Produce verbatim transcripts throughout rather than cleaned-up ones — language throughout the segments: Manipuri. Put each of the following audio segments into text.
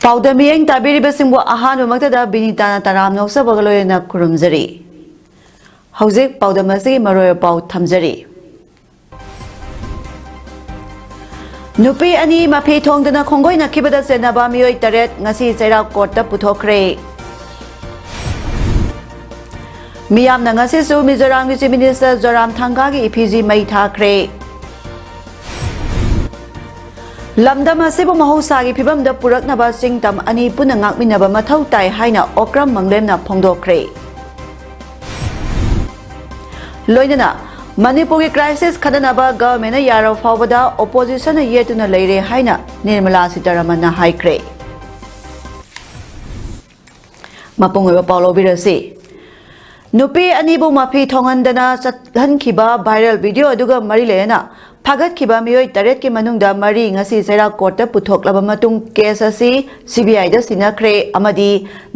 ꯄꯥꯎꯗꯝ ꯃꯤꯠꯌꯦꯡ ꯇꯥꯕꯤꯔꯤꯕꯁꯤꯡꯕꯨ ꯑꯍꯥꯟꯕꯃꯛꯇꯗ ꯕꯤꯅꯤꯇꯥꯅ ꯇꯔꯥꯝꯅ ꯑꯣꯛꯆꯕꯒ ꯂꯣꯏꯅꯅ ꯈꯨꯔꯨꯝꯖꯔꯤ꯫ ꯍꯧꯖꯤꯛ ꯄꯥꯎꯗꯝ ꯑꯁꯤꯒꯤ ꯃꯔꯨꯑꯣꯏꯕ ꯄꯥꯎ ꯊꯝꯖꯔꯤ꯫ ꯅꯨꯄꯤ ꯑꯅꯤ ꯃꯐꯤ ꯊꯣꯡꯗꯅ ꯈꯣꯡꯒꯣꯏꯅꯈꯤꯕꯗ ꯆꯦꯟꯅꯕ ꯃꯤꯑꯣꯏ ꯇꯔꯦꯠ ꯉꯁꯤ ꯆꯩꯔꯥꯛ ꯀꯣꯔꯠꯇ ꯄꯨꯊꯣꯛꯈ꯭ꯔꯦ꯫ ꯃꯤꯌꯥꯝꯅ ꯉꯁꯤꯁꯨ ꯃꯤꯖꯣꯔꯥꯝꯒꯤ Chief Minister ꯖꯣꯔꯥꯝꯊꯥꯡꯒꯥꯒꯤ ꯏꯐꯤꯖꯤ ꯃꯩ ꯊꯥꯈ꯭ꯔꯦ꯫ ꯂꯝꯗꯝ ꯑꯁꯤꯕꯨ ꯃꯍꯧꯁꯥꯒꯤ ꯐꯤꯕꯝꯗ ꯄꯨꯔꯛꯅꯕ ꯆꯤꯡ ꯇꯝ ꯑꯅꯤ ꯄꯨꯟꯅ ꯉꯥꯛꯃꯤꯟꯅꯕ ꯃꯊꯧ ꯇꯥꯏ ꯍꯥꯏꯅ ꯑꯣꯀ꯭ꯔꯝ ꯃꯪꯂꯦꯝꯅ ꯐꯣꯡꯗꯣꯛꯈ꯭ꯔꯦ꯫ ꯂꯣꯏꯅꯅ ꯃꯅꯤꯄꯨꯔꯒꯤ crisis ꯈꯟꯅꯅꯕ governmentꯅ ꯌꯥꯔꯕ ꯐꯥꯎꯕꯗ oppositionꯅ ꯌꯦꯠꯇꯨꯅ ꯂꯩꯔꯦ ꯍꯥꯏꯅ ꯅꯤꯔꯃꯂꯥ ꯁꯤꯇꯥꯔꯥꯃꯟꯅ ꯍꯥꯏꯈ꯭ꯔꯦ꯫ ꯃꯄꯨꯡ ꯑꯣꯏꯕ ꯄꯥꯎ ꯂꯧꯕꯤꯔꯁꯤ꯫ ꯅꯨꯄꯤ ꯑꯅꯤꯕꯨ ꯃꯐꯤ ꯊꯣꯡꯍꯟꯗꯅ ꯆꯠꯍꯟꯈꯤꯕ viral video ꯑꯗꯨꯒ ꯃꯔꯤ ꯂꯩꯅꯅ ꯐꯥꯒꯠꯈꯤꯕ ꯃꯤꯑꯣꯏ ꯇꯔꯦꯠꯀꯤ ꯃꯅꯨꯡꯗ ꯃꯔꯤ ꯉꯁꯤ ꯆꯩꯔꯥꯛ ꯀꯣꯔꯠꯇ ꯄꯨꯊꯣꯛꯂꯕ ꯃꯇꯨꯡ case ꯑꯁꯤ CBIꯗ ꯁꯤꯟꯅꯈ꯭ꯔꯦ ꯑꯃꯗꯤ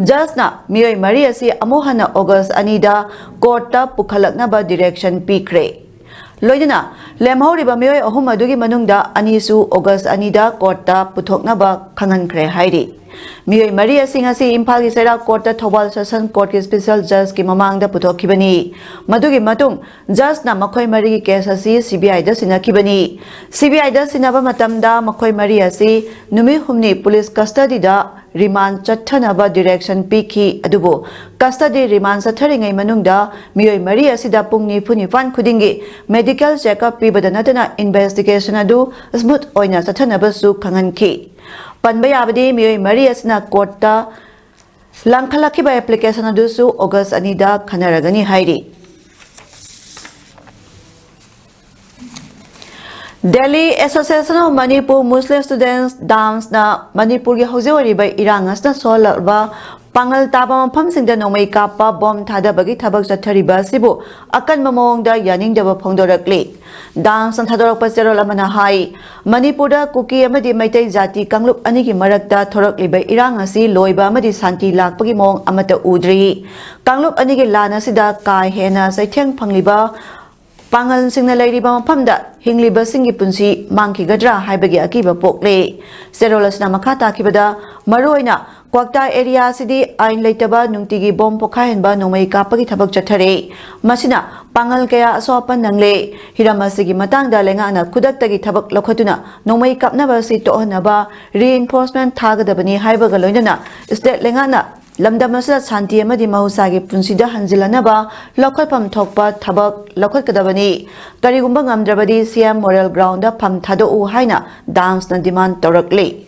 judgeꯅ ꯃꯤꯑꯣꯏ ꯃꯔꯤ ꯑꯁꯤ ꯑꯃꯨꯛ ꯍꯟꯅ August ꯑꯅꯤꯗ ꯀꯣꯔꯠꯇ ꯄꯨꯈꯠꯂꯛꯅꯕ direction ꯄꯤꯈ꯭ꯔꯦ꯫ ꯂꯣꯏꯅꯅ ꯂꯦꯝꯍꯧꯔꯤꯕ ꯃꯤꯑꯣꯏ ꯑꯍꯨꯝ ꯑꯗꯨꯒꯤ ꯃꯅꯨꯡꯗ ꯑꯅꯤꯁꯨ August ꯑꯅꯤꯗ ꯀꯣꯔꯠꯇ ꯄꯨꯊꯣꯛꯅꯕ ꯈꯪꯍꯟꯈ꯭ꯔꯦ ꯍꯥꯏꯔꯤ꯫ ꯃꯤꯑꯣꯏ ꯃꯔꯤ ꯑꯁꯤ ꯉꯁꯤ ꯏꯝꯐꯥꯜꯒꯤ ꯆꯩꯔꯥꯛ ꯀꯣꯔꯠꯇ ꯊꯧꯕꯥꯜ session courtꯀꯤ special judgeꯀꯤ ꯃꯃꯥꯡꯗ ꯄꯨꯊꯣꯛꯈꯤꯕꯅꯤ꯫ ꯃꯗꯨꯒꯤ ꯃꯇꯨꯡ judgeꯅ ꯃꯈꯣꯏ ꯃꯔꯤꯒꯤ case ꯑꯁꯤ CBIꯗ ꯁꯤꯟꯅꯈꯤꯕꯅꯤ꯫ CBIꯗ ꯁꯤꯟꯅꯕ ꯃꯇꯝꯗ ꯃꯈꯣꯏ ꯃꯔꯤ ꯑꯁꯤ ꯅꯨꯃꯤꯠ ꯍꯨꯝꯅꯤ police custodyꯗ remand ꯆꯠꯊꯅꯕ direction ꯄꯤꯈꯤ꯫ ꯑꯗꯨꯕꯨ custody remand ꯆꯠꯊꯔꯤꯉꯩ ꯃꯅꯨꯡꯗ ꯃꯤꯑꯣꯏ ꯃꯔꯤ ꯑꯁꯤꯗ ꯄꯨꯡ ꯅꯤꯐꯨ ꯅꯤꯄꯥꯟ ꯈꯨꯗꯤꯡꯒꯤ medical checkup ꯄꯤꯕꯗ ꯅꯠꯇꯅ investigation ꯑꯗꯨ smooth ꯑꯣꯏꯅ ꯆꯠꯊꯅꯕꯁꯨ ꯈꯪꯍꯟꯈꯤ꯫ ꯄꯟꯕ ꯌꯥꯕꯗꯤ ꯃꯤꯑꯣꯏ ꯃꯔꯤ ꯑꯁꯤꯅ ꯀꯣꯔꯠꯇ ꯂꯥꯡꯈꯠꯂꯛꯈꯤꯕ application ꯑꯗꯨꯁꯨ August ꯑꯅꯤꯗ ꯈꯟꯅꯔꯒꯅꯤ ꯍꯥꯏꯔꯤ꯫ Delhi Association of Manipur Muslim Students, ꯗꯥꯝꯁꯅ ꯃꯅꯤꯄꯨꯔꯒꯤ ꯍꯧꯖꯤꯛ ꯑꯣꯏꯔꯤꯕ ꯏꯔꯥꯡ ꯑꯁꯤꯅ ꯁꯣꯛꯍꯜꯂꯕ ꯄꯥꯡꯒꯜ ꯇꯥꯕ ꯃꯐꯝꯁꯤꯡꯗ ꯅꯣꯡꯃꯩ ꯀꯥꯞꯄ ꯕꯣꯝ ꯊꯥꯗꯕꯒꯤ ꯊꯕꯛ ꯆꯠꯊꯔꯤꯕ ꯑꯁꯤꯕꯨ ꯑꯀꯟꯕ ꯃꯑꯣꯡꯗ ꯌꯥꯅꯤꯡꯗꯕ ꯐꯣꯡꯗꯣꯔꯛꯂꯤ꯫ ꯗꯥꯝꯁꯅ ꯊꯥꯗꯣꯔꯛꯄ ꯆꯦꯔꯣꯜ ꯑꯃꯅ ꯍꯥꯏ, ꯃꯅꯤꯄꯨꯔꯗ ꯀꯨꯀꯤ ꯑꯃꯗꯤ ꯃꯩꯇꯩ ꯖꯥꯇꯤ ꯀꯥꯡꯂꯨꯞ ꯑꯅꯤꯒꯤ ꯃꯔꯛꯇ ꯊꯣꯔꯛꯂꯤꯕ ꯏꯔꯥꯡ ꯑꯁꯤ ꯂꯣꯏꯕ ꯑꯃꯗꯤ ꯁꯥꯟꯇꯤ ꯂꯥꯛꯄꯒꯤ ꯃꯑꯣꯡ ꯑꯃꯠꯇ ꯎꯗ꯭ꯔꯤ꯫ ꯀꯥꯡꯂꯨꯞ ꯑꯅꯤꯒꯤ ꯂꯥꯟ ꯑꯁꯤꯗ ꯀꯥ ꯍꯦꯟꯅ ꯆꯩꯊꯦꯡ ꯐꯪꯂꯤꯕ ꯄꯥꯡꯒꯜꯁꯤꯡꯅ ꯂꯩꯔꯤꯕ ꯃꯐꯝꯗ ꯍꯤꯡꯂꯤꯕꯁꯤꯡꯒꯤ ꯄꯨꯟꯁꯤ ꯃꯥꯡꯈꯤꯒꯗ꯭ꯔꯥ ꯍꯥꯏꯕꯒꯤ ꯑꯀꯤꯕ ꯄꯣꯛꯂꯦ꯫ ꯆꯦꯔꯣꯜ ꯑꯁꯤꯅ ꯃꯈꯥ ꯇꯥꯈꯤꯕꯗ, ꯃꯔꯨꯑꯣꯏꯅ ꯀ꯭ꯋꯥꯛꯇꯥ ꯑꯦꯔꯤꯌꯥ ꯑꯁꯤꯗꯤ ꯑꯥꯏꯟ ꯂꯩꯇꯕ ꯅꯨꯡꯇꯤꯒꯤ ꯕꯣꯝ ꯄꯣꯈꯥꯏꯍꯟꯕ, ꯅꯣꯡꯃꯩ ꯀꯥꯞꯄꯒꯤ ꯊꯕꯛ ꯆꯠꯊꯔꯦ꯫ ꯃꯁꯤꯅ ꯄꯥꯡꯒꯜ ꯀꯌꯥ ꯑꯁꯣꯛ ꯑꯄꯟ ꯅꯪꯂꯦ꯫ ꯍꯤꯔꯝ ꯑꯁꯤꯒꯤ ꯃꯇꯥꯡꯗ ꯂꯩꯉꯥꯛꯅ ꯈꯨꯗꯛꯇꯒꯤ ꯊꯕꯛ ꯂꯧꯈꯠꯇꯨꯅ ꯅꯣꯡꯃꯩ ꯀꯥꯞꯅꯕ ꯑꯁꯤ ꯇꯣꯛꯍꯟꯅꯕ reinforcement ꯊꯥꯒꯗꯕꯅꯤ ꯍꯥꯏꯕꯒ ꯂꯣꯏꯅꯅ state ꯂꯩꯉꯥꯛꯅ ꯂꯝꯗꯝ ꯑꯁꯤꯗ ꯁꯥꯟꯇꯤ ꯑꯃꯗꯤ ꯃꯍꯧꯁꯥꯒꯤ ꯄꯨꯟꯁꯤꯗ ꯍꯟꯖꯤꯜꯂꯅꯕ ꯂꯧꯈꯠꯐꯝ ꯊꯣꯛꯄ ꯊꯕꯛ ꯂꯧꯈꯠꯀꯗꯕꯅꯤ꯫ ꯀꯔꯤꯒꯨꯝꯕ ꯉꯝꯗ꯭ꯔꯕꯗꯤ C M Memorial Ground ꯗ ꯐꯝ ꯊꯥꯗꯣꯛꯎ ꯍꯥꯏꯅ ꯗꯥꯝꯁꯅ demand ꯇꯧꯔꯛꯂꯤ꯫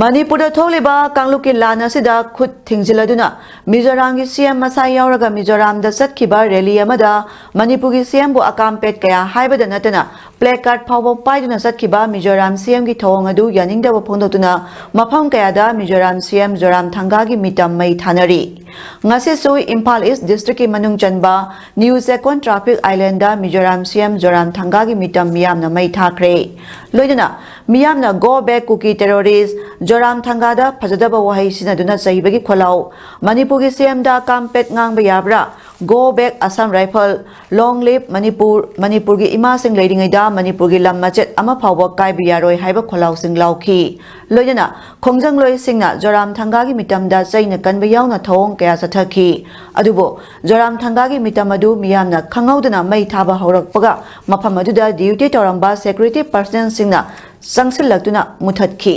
ꯃꯅꯤꯄꯨꯔꯗ ꯊꯣꯛꯂꯤꯕ ꯀꯥꯡꯂꯨꯞꯀꯤ ꯂꯥꯟ ꯑꯁꯤꯗ ꯈꯨꯠ ꯊꯤꯡꯖꯤꯜꯂꯗꯨꯅ ꯃꯤꯖꯣꯔꯥꯝꯒꯤ C M ꯃꯁꯥ ꯌꯥꯎꯔꯒ ꯃꯤꯖꯣꯔꯥꯝꯗ ꯆꯠꯈꯤꯕ rally ꯑꯃꯗ ꯃꯅꯤꯄꯨꯔꯒꯤ C M ꯕꯨ ꯑꯀꯥꯝ ꯄꯦꯠ ꯀꯌꯥ ꯍꯥꯏꯕꯗ ꯅꯠꯇꯅ placard ꯐꯥꯎꯕ ꯄꯥꯏꯗꯨꯅ ꯆꯠꯈꯤꯕ ꯃꯤꯖꯣꯔꯥꯝ C M ꯒꯤ ꯊꯧꯑꯣꯡ ꯑꯗꯨ ꯌꯥꯅꯤꯡꯗꯕ ꯐꯣꯡꯗꯣꯛꯇꯨꯅ ꯃꯐꯝ ꯀꯌꯥꯗ ꯃꯤꯖꯣꯔꯥꯝ C M ꯖꯣꯔꯥꯝꯊꯪꯒꯥꯒꯤ ꯃꯤꯇꯝ ꯃꯩ ꯊꯥꯅꯔꯤ꯫ ꯉꯁꯤꯁꯨ ꯏꯝꯐꯥꯜ East district ꯀꯤ ꯃꯅꯨꯡ ꯆꯟꯕ New Checkon Traffic Island ꯗ ꯃꯤꯖꯣꯔꯥꯝ C M ꯖꯣꯔꯥꯝꯊꯪꯒꯥꯒꯤ ꯃꯤꯇꯝ ꯃꯤꯌꯥꯝꯅ ꯃꯩ ꯊꯥꯈ꯭ꯔꯦ꯫ ꯂꯣꯏꯅꯅ ꯃꯤꯌꯥꯝꯅ "Go back Kuki terrorist", ꯖꯣꯔꯥꯝꯊꯪꯒꯥꯗ ꯐꯖꯗꯕ ꯋꯥꯍꯩ ꯁꯤꯖꯤꯟꯅꯗꯨꯅ ꯆꯩꯕꯒꯤ ꯈꯣꯜꯂꯥꯎ, "ꯃꯅꯤꯄꯨꯔꯒꯤ C M ꯗ ꯑꯀꯥꯝ ꯄꯦꯠ ꯉꯥꯡꯕ ꯌꯥꯕ꯭ꯔꯥ?", "Go back Assam Rifle", "Long live Manipur", "ꯃꯅꯤꯄꯨꯔꯒꯤ ꯏꯃꯥꯁꯤꯡ ꯂꯩꯔꯤꯉꯩꯗ ꯃꯅꯤꯄꯨꯔꯒꯤ ꯂꯝ ꯃꯆꯦꯠ ꯑꯃ ꯐꯥꯎꯕ ꯀꯥꯏꯕ ꯌꯥꯔꯣꯏ" ꯍꯥꯏꯕ ꯈꯣꯜꯂꯥꯎꯁꯤꯡ ꯂꯥꯎꯈꯤ꯫ ꯂꯣꯏꯅꯅ ꯈꯣꯡꯖꯪꯂꯣꯏꯁꯤꯡꯅ ꯖꯣꯔꯥꯝꯊꯪꯒꯥꯒꯤ ꯃꯤꯇꯝꯗ ꯆꯩꯅ ꯀꯟꯕ ꯌꯥꯎꯅ ꯊꯧꯑꯣꯡ ꯀꯌꯥ ꯆꯠꯊꯈꯤ꯫ ꯑꯗꯨꯕꯨ ꯖꯣꯔꯥꯝꯊꯪꯒꯥꯒꯤ ꯃꯤꯇꯝ ꯑꯗꯨ ꯃꯤꯌꯥꯝꯅ ꯈꯪꯍꯧꯗꯅ ꯃꯩ ꯊꯥꯕ ꯍꯧꯔꯛꯄꯒ ꯃꯐꯝ ꯑꯗꯨꯗ duty ꯇꯧꯔꯝꯕ security personnel ꯁꯤꯡꯅ ꯆꯪꯁꯤꯜꯂꯛꯇꯨꯅ ꯃꯨꯊꯠꯈꯤ꯫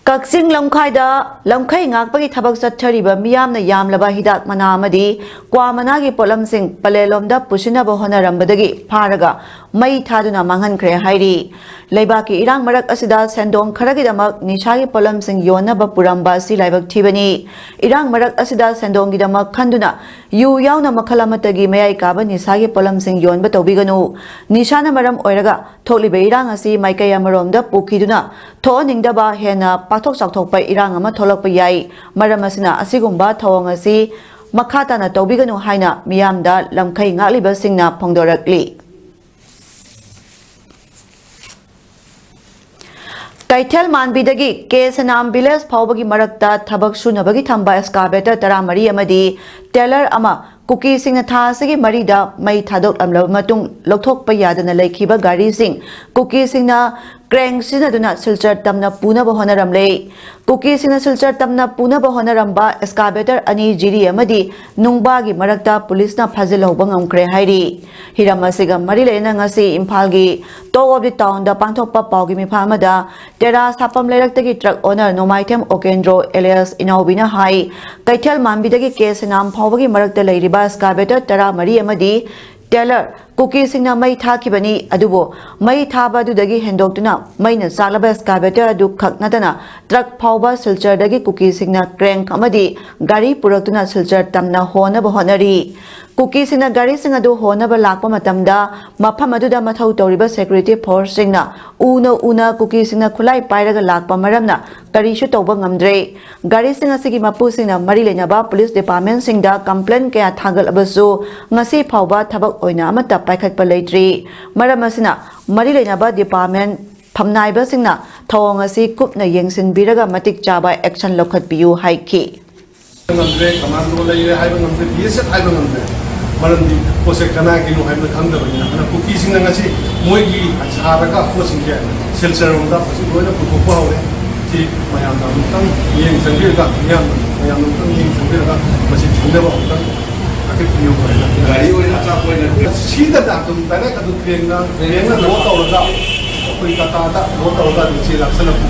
ꯀꯛꯆꯤꯡ ꯂꯝꯈꯥꯏꯗ ꯂꯝꯈꯩ ꯉꯥꯛꯄꯒꯤ ꯊꯕꯛ ꯆꯠꯊꯔꯤꯕ ꯃꯤꯌꯥꯝꯅ ꯌꯥꯝꯂꯕ ꯍꯤꯗꯥꯛ ꯃꯅꯥ ꯑꯃꯗꯤ ꯀ꯭ꯋꯥ ꯃꯅꯥꯒꯤ ꯄꯣꯠꯂꯝꯁꯤꯡ ꯄꯂꯦꯜꯂꯣꯝꯗ ꯄꯨꯁꯤꯟꯅꯕ ꯍꯣꯠꯅꯔꯝꯕꯗꯒꯤ ꯐꯥꯔꯒ ꯃꯩ ꯊꯥꯗꯨꯅ ꯃꯥꯡꯍꯟꯈ꯭ꯔꯦ ꯍꯥꯏꯔꯤ꯫ ꯂꯩꯕꯥꯛꯀꯤ ꯏꯔꯥꯡ ꯃꯔꯛ ꯑꯁꯤꯗ ꯁꯦꯟꯗꯣꯡ ꯈꯔꯒꯤꯗꯃꯛ ꯅꯤꯁꯥꯒꯤ ꯄꯣꯠꯂꯝꯁꯤꯡ ꯌꯣꯟꯅꯕ ꯄꯨꯔꯝꯕ ꯑꯁꯤ ꯂꯥꯏꯕꯛ ꯊꯤꯕꯅꯤ꯫ ꯏꯔꯥꯡ ꯃꯔꯛ ꯑꯁꯤꯗ ꯁꯦꯟꯗꯣꯡꯒꯤꯗꯃꯛ ꯈꯟꯗꯨꯅ ꯌꯨ ꯌꯥꯎꯅ ꯃꯈꯜ ꯑꯃꯠꯇꯒꯤ ꯃꯌꯥꯏ ꯀꯥꯕ ꯅꯤꯁꯥꯒꯤ ꯄꯣꯠꯂꯝꯁꯤꯡ ꯌꯣꯟꯕ ꯇꯧꯕꯤꯒꯅꯨ꯫ ꯅꯤꯁꯥꯅ ꯃꯔꯝ ꯑꯣꯏꯔꯒ ꯊꯣꯛꯂꯤꯕ ꯏꯔꯥꯡ ꯑꯁꯤ ꯃꯥꯏꯀꯩ ꯑꯃꯔꯣꯝꯗ ꯄꯨꯈꯤꯗꯨꯅ ꯊꯣꯛꯍꯟꯅꯤꯡꯗꯕ ꯍꯦꯟꯅ ꯄꯥꯛꯊꯣꯛ ꯆꯥꯎꯊꯣꯛꯄ ꯏꯔꯥꯡ ꯑꯃ ꯊꯣꯛꯂꯛꯄ ꯌꯥꯏ꯫ ꯃꯔꯝ ꯑꯁꯤꯅ ꯑꯁꯤꯒꯨꯝꯕ ꯊꯧꯑꯣꯡ ꯑꯁꯤ ꯃꯈꯥ ꯇꯥꯅ ꯇꯧꯕꯤꯒꯅꯨ ꯍꯥꯏꯅ ꯃꯤꯌꯥꯝꯗ ꯂꯝꯈꯩ ꯉꯥꯛꯂꯤꯕꯁꯤꯡꯅ ꯐꯣꯡꯗꯣꯔꯛꯂꯤ꯫ ꯀꯩꯊꯦꯜ ꯃꯥꯟꯕꯤꯗꯒꯤ ꯀꯦ ꯁꯅꯥꯝ ꯚꯤꯂꯦꯖ ꯐꯥꯎꯕꯒꯤ ꯃꯔꯛꯇ ꯊꯕꯛ ꯁꯨꯅꯕꯒꯤ ꯊꯝꯕ ꯑꯦꯛꯁꯀꯥꯚꯦꯇꯔ ꯇꯔꯥꯃꯔꯤ ꯑꯃꯗꯤ ꯇꯦꯂꯔ ꯑꯃ ꯀꯨꯀꯤꯁꯤꯡꯅ ꯊꯥ ꯑꯁꯤꯒꯤ ꯃꯔꯤꯗ ꯃꯩ ꯊꯥꯗꯣꯛꯂꯝꯂꯕ ꯃꯇꯨꯡ ꯂꯧꯊꯣꯛꯄ ꯌꯥꯗꯅ ꯂꯩꯈꯤꯕ ꯒꯥꯔꯤꯁꯤꯡ ꯀꯨꯀꯤꯁꯤꯡꯅ ꯀ꯭ꯔꯦꯡ ꯁꯤꯖꯤꯟꯅꯗꯨꯅ ꯁꯤꯜꯆꯔ ꯇꯝꯅ ꯄꯨꯅꯕ ꯍꯣꯠꯅꯔꯝꯂꯦ꯫ ꯀꯨꯀꯤꯁꯤꯡꯅ ꯁꯤꯜꯆꯔ ꯇꯝꯅ ꯄꯨꯅꯕ ꯍꯣꯠꯅꯔꯝꯕ ꯑꯦꯛꯁꯀꯥꯚꯦꯇꯔ ꯑꯅꯤ ꯖꯤꯔꯤ ꯑꯃꯗꯤ ꯅꯨꯡꯕꯥꯒꯤ ꯃꯔꯛꯇ ꯄꯨꯂꯤꯁꯅ ꯐꯥꯖꯤꯜꯍꯧꯕ ꯉꯝꯈ꯭ꯔꯦ ꯍꯥꯏꯔꯤ꯫ ꯍꯤꯔꯝ ꯑꯁꯤꯒ ꯃꯔꯤ ꯂꯩꯅꯅ ꯉꯁꯤ ꯏꯝꯐꯥꯜꯒꯤ ꯇꯣꯛ ꯑꯣꯐ ꯗꯤ ꯇꯥꯎꯟꯗ ꯄꯥꯡꯊꯣꯛꯄ ꯄꯥꯎꯒꯤ ꯃꯤꯐꯝ ꯑꯃꯗ ꯇꯦꯔꯥ ꯁꯥꯄꯝ ꯂꯩꯔꯛꯇꯒꯤ ꯇ꯭ꯔꯛ ꯑꯣꯅꯔ ꯅꯣꯡꯃꯥꯏꯊꯦꯝ ꯑꯣꯀꯦꯟꯗ꯭ꯔꯣ ꯑꯦꯂꯤꯌꯥꯁ ꯏꯅꯥꯎꯕꯤꯅ ꯍꯥꯏ, ꯀꯩꯊꯦꯜ ꯃꯥꯟꯕꯤꯗꯒꯤ ꯀꯦ ꯁꯅꯥꯝ ꯐꯥꯎꯕꯒꯤ ꯃꯔꯛꯇ ꯂꯩꯔꯤꯕ ꯑꯦꯛꯁꯀꯥꯚꯦꯇꯔ ꯇꯔꯥꯃꯔꯤ ꯑꯃꯗꯤ ꯇꯦꯂꯔ ꯀꯨꯀꯤꯁꯤꯡꯅ ꯃꯩ ꯊꯥꯈꯤꯕꯅꯤ꯫ ꯑꯗꯨꯕꯨ ꯃꯩ ꯊꯥꯕ ꯑꯗꯨꯗꯒꯤ ꯍꯦꯟꯗꯣꯛꯇꯨꯅ ꯃꯩꯅ ꯆꯥꯛꯂꯕ ꯑꯦꯛꯁꯀꯥꯚꯦꯇꯔ ꯑꯗꯨ ꯈꯛ ꯅꯠꯇꯅ ꯇ꯭ꯔꯛ ꯐꯥꯎꯕ ꯁꯤꯜꯆꯔꯗꯒꯤ ꯀꯨꯀꯤꯁꯤꯡꯅ ꯀ꯭ꯔꯦꯡ ꯑꯃꯗꯤ ꯒꯥꯔꯤ ꯄꯨꯔꯛꯇꯨꯅ ꯁꯤꯜꯆꯔ ꯇꯝꯅ ꯍꯣꯅꯕ ꯍꯣꯠꯅꯔꯤ꯫ ꯀꯨꯀꯤꯁꯤꯡꯅ ꯒꯥꯔꯤꯁꯤꯡ ꯑꯗꯨ ꯍꯣꯅꯕ ꯂꯥꯛꯄ ꯃꯇꯝꯗ ꯃꯐꯝ ꯑꯗꯨꯗ ꯃꯊꯧ ꯇꯧꯔꯤꯕ ꯁꯦꯀ꯭ꯌꯨꯔꯤꯇꯤ ꯐꯣꯔꯁꯁꯤꯡꯅ ꯎꯅ ꯎꯅ ꯀꯨꯀꯤꯁꯤꯡꯅ ꯈꯨꯠꯂꯥꯏ ꯄꯥꯏꯔꯒ ꯂꯥꯛꯄ ꯃꯔꯝꯅ ꯀꯔꯤꯁꯨ ꯇꯧꯕ ꯉꯝꯗ꯭ꯔꯦ꯫ ꯒꯥꯔꯤꯁꯤꯡ ꯑꯁꯤꯒꯤ ꯃꯄꯨꯁꯤꯡꯅ ꯃꯔꯤ ꯂꯩꯅꯕ ꯄꯨꯂꯤꯁ ꯗꯤꯄꯥꯔꯠꯃꯦꯟꯁꯤꯡꯗ ꯀꯝꯄ꯭ꯂꯦꯟ ꯀꯌꯥ ꯊꯥꯡꯒꯠꯂꯕꯁꯨ ꯉꯁꯤ ꯐꯥꯎꯕ ꯊꯕꯛ ꯑꯣꯏꯅ ꯑꯃꯠꯇ ꯄꯥꯏꯈꯠꯄ ꯂꯩꯇ꯭ꯔꯤ꯫ ꯃꯔꯝ ꯑꯁꯤꯅ ꯃꯔꯤ ꯂꯩꯅꯕ ꯗꯤꯄꯥꯔꯠꯃꯦꯟ ꯐꯝꯅꯥꯏꯕꯁꯤꯡꯅ ꯊꯧꯑꯣꯡ ꯑꯁꯤ ꯀꯨꯞꯅ ꯌꯦꯡꯁꯤꯟꯕꯤꯔꯒ ꯃꯇꯤꯛ ꯆꯥꯕ ꯑꯦꯛꯁꯟ ꯂꯧꯈꯠꯄꯤꯌꯨ ꯍꯥꯏꯈꯤ꯫ ꯉꯝꯗ꯭ꯔꯦ, ꯀꯃꯥꯟꯗꯣ ꯂꯩꯔꯦ ꯍꯥꯏꯕ ꯉꯝꯗ꯭ꯔꯦ, ꯕꯤ ꯑꯦꯁ ꯑꯦꯐ ꯍꯥꯏꯕ ꯉꯝꯗ꯭ꯔꯦ꯫ ꯃꯔꯝꯗꯤ ꯄꯣꯠꯁꯦ ꯀꯅꯥꯒꯤꯅꯣ ꯍꯥꯏꯕ ꯈꯪꯗꯕꯅꯤꯅ꯫ ꯑꯗꯨꯅ ꯀꯨꯀꯤꯁꯤꯡꯅ ꯉꯁꯤ ꯃꯣꯏꯒꯤ ꯁꯥꯔꯒ ꯄꯣꯠꯁꯤꯡꯁꯦ ꯁꯤꯜꯆꯔꯔꯣꯝꯗ ꯍꯧꯖꯤꯛ ꯂꯣꯏꯅ ꯄꯨꯊꯣꯛꯄ ꯍꯧꯔꯦ꯫ ꯁꯤ ꯃꯌꯥꯝꯅ ꯑꯃꯨꯛꯇꯪ ꯃꯤꯠꯌꯦꯡ ꯆꯪꯕꯤꯔꯒ, ꯃꯤꯌꯥꯝꯅ, ꯃꯌꯥꯝꯅ ꯑꯃꯨꯛꯇꯪ ꯃꯤꯠꯌꯦꯡ ꯆꯪꯕꯤꯔꯒ ꯃꯁꯤ ꯊꯤꯡꯅꯕ ꯑꯃꯨꯛꯇꯪ ꯍꯥꯏꯐꯦꯠ ꯄꯤꯌꯨ ꯍꯥꯏꯅ꯫ ꯒꯥꯔꯤ ꯑꯣꯏꯅ ꯑꯆꯥꯄꯣꯠ ꯑꯣꯏꯅ ꯁꯤꯗ ꯑꯗꯨꯝ ꯗꯥꯏꯔꯦꯛ ꯑꯗꯨ ꯀ꯭ꯔꯦꯟꯅ, ꯀ꯭ꯔꯦꯟꯅ ꯂꯣꯗ ꯇꯧꯔꯒ ꯑꯩꯈꯣꯏ ꯇꯥꯇꯥꯗ ꯂꯣꯗ ꯇꯧꯔꯒ ꯑꯗꯨꯝ ꯁꯤ ꯂꯥꯛꯁꯜꯂꯛꯄ꯫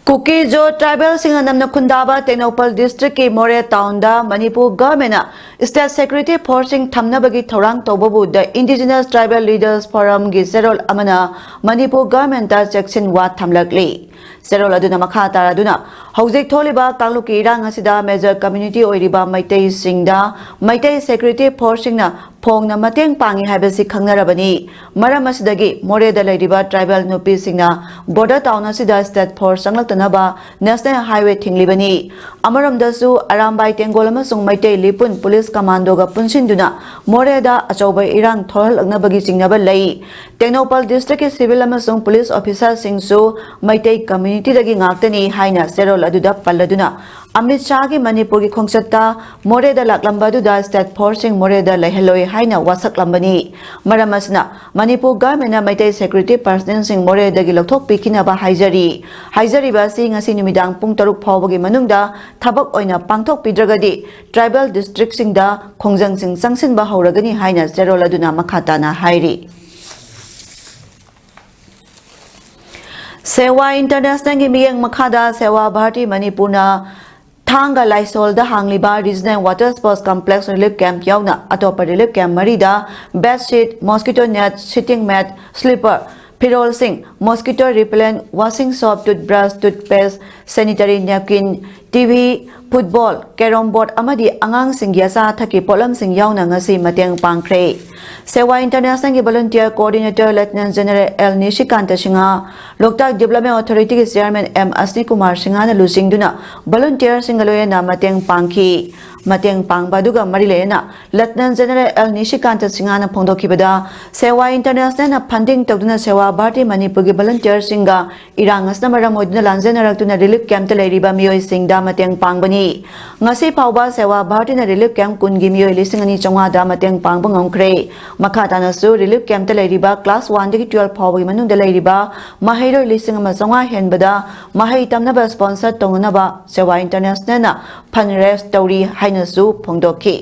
ꯀꯨꯀꯤꯖꯣ ꯇ꯭ꯔꯥꯏꯕꯦꯜꯁꯤꯡꯅ ꯅꯝꯅ ꯈꯨꯟꯗꯥꯕ ꯇꯦꯡꯅꯧꯄꯜ ꯗꯤꯁꯇ꯭ꯔꯤꯛꯀꯤ ꯃꯣꯔꯦ ꯇꯥꯎꯟꯗ ꯃꯅꯤꯄꯨꯔ ꯒꯚꯔꯟꯃꯦꯟꯅ State Security Forceꯁꯤꯡ ꯊꯝꯅꯕꯒꯤ ꯊꯧꯔꯥꯡ ꯇꯧꯕꯕꯨ The Indigenous Tribal Leaders Forumꯒꯤ ꯆꯦꯔꯣꯜ ꯑꯃꯅ ꯃꯅꯤꯄꯨꯔ ꯒꯚꯔꯟꯃꯦꯟꯠꯇ ꯆꯦꯛꯁꯤꯟ ꯋꯥ ꯊꯝꯂꯛꯂꯤ꯫ ꯆꯦꯔꯣꯜ ꯑꯗꯨꯅ ꯃꯈꯥ ꯇꯥꯔꯗꯨꯅ, ꯍꯧꯖꯤꯛ ꯊꯣꯛꯂꯤꯕ ꯀꯥꯡꯂꯨꯞꯀꯤ ꯏꯔꯥꯡ ꯑꯁꯤꯗ major community ꯑꯣꯏꯔꯤꯕ ꯃꯩꯇꯩꯁꯤꯡꯗ ꯃꯩꯇꯩ Security Forceꯁꯤꯡꯅ ꯐꯣꯡꯅ ꯃꯇꯦꯡ ꯄꯥꯡꯏ ꯍꯥꯏꯕꯁꯤ ꯈꯪꯅꯔꯕꯅꯤ꯫ ꯃꯔꯝ ꯑꯁꯤꯗꯒꯤ ꯃꯣꯔꯦꯗ ꯂꯩꯔꯤꯕ tribal ꯅꯨꯄꯤꯁꯤꯡꯅ border town ꯑꯁꯤꯗ state force ꯆꯪꯂꯛꯇꯅꯕ National Highway ꯊꯤꯡꯂꯤꯕꯅꯤ꯫ ꯑꯃꯔꯣꯝꯗꯁꯨ Arambai ꯇꯦꯡꯒꯣꯜ ꯑꯃꯁꯨꯡ ꯃꯩꯇꯩ ꯂꯤꯄꯨꯟ police commandoꯒ ꯄꯨꯟꯁꯤꯟꯗꯨꯅ ꯃꯣꯔꯦꯗ ꯑꯆꯧꯕ ꯏꯔꯥꯡ ꯊꯣꯛꯍꯜꯂꯛꯅꯕꯒꯤ ꯆꯤꯡꯅꯕ ꯂꯩ꯫ ꯇꯦꯡꯅꯧꯄꯜ districtꯀꯤ civil ꯑꯃꯁꯨꯡ police officerꯁꯤꯡꯁꯨ ꯃꯩꯇꯩ communityꯗꯒꯤ ꯉꯥꯛꯇꯅꯤ ꯍꯥꯏꯅ ꯆꯦꯔꯣꯜ ꯑꯗꯨꯗ ꯄꯜꯂꯗꯨꯅ, ꯑꯃꯤꯠ ꯁꯥꯍꯒꯤ ꯃꯅꯤꯄꯨꯔꯒꯤ ꯈꯣꯡꯆꯠꯇ ꯃꯣꯔꯦꯗ ꯂꯥꯛꯂꯝꯕ ꯑꯗꯨꯗ state forceꯁꯤꯡ ꯃꯣꯔꯦꯗ ꯂꯩꯍꯜꯂꯣꯏ ꯍꯥꯏꯅ ꯋꯥꯁꯛꯂꯝꯕꯅꯤ꯫ ꯃꯔꯝ ꯑꯁꯤꯅ ꯃꯅꯤꯄꯨꯔ ꯒꯚꯔꯟꯃꯦꯟꯠꯅ ꯃꯩꯇꯩ security personnelꯁꯤꯡ ꯃꯣꯔꯦꯗꯒꯤ ꯂꯧꯊꯣꯛꯄꯤꯈꯤꯅꯕ ꯍꯥꯏꯖꯔꯤ꯫ ꯍꯥꯏꯖꯔꯤꯕ ꯑꯁꯤ ꯉꯁꯤ ꯅꯨꯃꯤꯗꯥꯡ ꯄꯨꯡ ꯇꯔꯨꯛ ꯐꯥꯎꯕꯒꯤ ꯃꯅꯨꯡꯗ ꯊꯕꯛ ꯑꯣꯏꯅ ꯄꯥꯡꯊꯣꯛꯄꯤꯗ꯭ꯔꯒꯗꯤ tribal districtꯁꯤꯡꯗ ꯈꯣꯡꯖꯪꯁꯤꯡ ꯆꯪꯁꯤꯟꯕ ꯍꯧꯔꯒꯅꯤ ꯍꯥꯏꯅ ꯆꯦꯔꯣꯜ ꯑꯗꯨꯅ ꯃꯈꯥ ꯇꯥꯅ ꯍꯥꯏꯔꯤ꯫ ꯁꯦꯋꯥ Internationalꯒꯤ ꯃꯤꯠꯌꯦꯡ ꯃꯈꯥꯗ ꯁꯦꯋꯥ ꯚꯥꯔꯇꯤ ꯃꯅꯤꯄꯨꯔꯅ ꯊꯥꯡꯒ ꯂꯥꯏꯁꯣꯜꯗ ꯍꯥꯡꯂꯤꯕ Regional Water Sports Complex relief camp ꯌꯥꯎꯅ ꯑꯇꯣꯞꯄ relief camp ꯃꯔꯤꯗ bed sheet, mosquito net, sitting mat, slipper, ꯐꯤꯔꯣꯜꯁꯤꯡ, mosquito repellent, washing soap, toothbrush, toothpaste, sanitary napkin, TV, football, carrom board ꯑꯃꯗꯤ ꯑꯉꯥꯡꯁꯤꯡꯒꯤ ꯑꯆꯥ ꯑꯊꯛꯀꯤ ꯄꯣꯠꯂꯝꯁꯤꯡ ꯌꯥꯎꯅ ꯉꯁꯤ ꯃꯇꯦꯡ ꯄꯥꯡꯈ꯭ꯔꯦ꯫ ꯁꯦꯋꯥ Internationalꯒꯤ volunteer coordinator Lieutenant General L ꯅꯤꯁꯤꯀꯥꯟꯇ Singh, ꯂꯣꯛꯇꯥꯛ Development Authorityꯒꯤ chairman M ꯑꯁꯅꯤ ꯀꯨꯃꯥꯔ ꯁꯤꯡꯍꯅ ꯂꯨꯆꯤꯡꯗꯨꯅ volunteerꯁꯤꯡꯒ ꯂꯣꯏꯅꯅ ꯃꯇꯦꯡ ꯄꯥꯡꯈꯤ꯫ ꯃꯇꯦꯡ ꯄꯥꯡꯕ ꯑꯗꯨꯒ ꯃꯔꯤ ꯂꯩꯅꯅ Lieutenant General L ꯅꯤꯁꯤꯀꯥꯟꯇ ꯁꯤꯡꯍꯅ ꯐꯣꯡꯗꯣꯛꯈꯤꯕꯗ, ꯁꯦꯋꯥ Internationalꯅ funding ꯇꯧꯗꯨꯅ ꯁꯦꯋꯥ ꯚꯥꯔꯇꯤ ꯃꯅꯤꯄꯨꯔꯒꯤ volunteerꯁꯤꯡꯒ ꯏꯔꯥꯡ ꯑꯁꯤꯅ ꯃꯔꯝ ꯑꯣꯏꯗꯨꯅ ꯂꯥꯟꯖꯦꯟꯅꯔꯛꯇꯨꯅ relief campꯇ ꯂꯩꯔꯤꯕ ꯃꯤꯑꯣꯏꯁꯤꯡꯗ ꯃꯇꯦꯡ ꯄꯥꯡꯕꯅꯤ꯫ ꯉꯁꯤ ꯐꯥꯎꯕ ꯁꯦꯋꯥ ꯚꯥꯔꯇꯤꯅ relief camp ꯀꯨꯟꯒꯤ ꯃꯤꯑꯣꯏ ꯂꯤꯁꯤꯡ ꯑꯅꯤ ꯆꯥꯝꯃꯉꯥꯗ ꯃꯇꯦꯡ ꯄꯥꯡꯕ ꯉꯝꯈ꯭ꯔꯦ꯫ ꯃꯈꯥ ꯇꯥꯅꯁꯨ relief campꯇ ꯂꯩꯔꯤꯕ class oneꯗꯒꯤ twelve ꯐꯥꯎꯕꯒꯤ ꯃꯅꯨꯡꯗ ꯂꯩꯔꯤꯕ ꯃꯍꯩꯔꯣꯏ ꯂꯤꯁꯤꯡ ꯑꯃ ꯆꯥꯝꯃꯉꯥ ꯍꯦꯟꯕꯗ ꯃꯍꯩ ꯇꯝꯅꯕ sponsor ꯇꯧꯅꯅꯕ ꯁꯦꯋꯥ Internationalꯅ fund raise ꯇꯧꯔꯤ ꯍꯥꯏꯅꯁꯨ ꯐꯣꯡꯗꯣꯛꯈꯤ꯫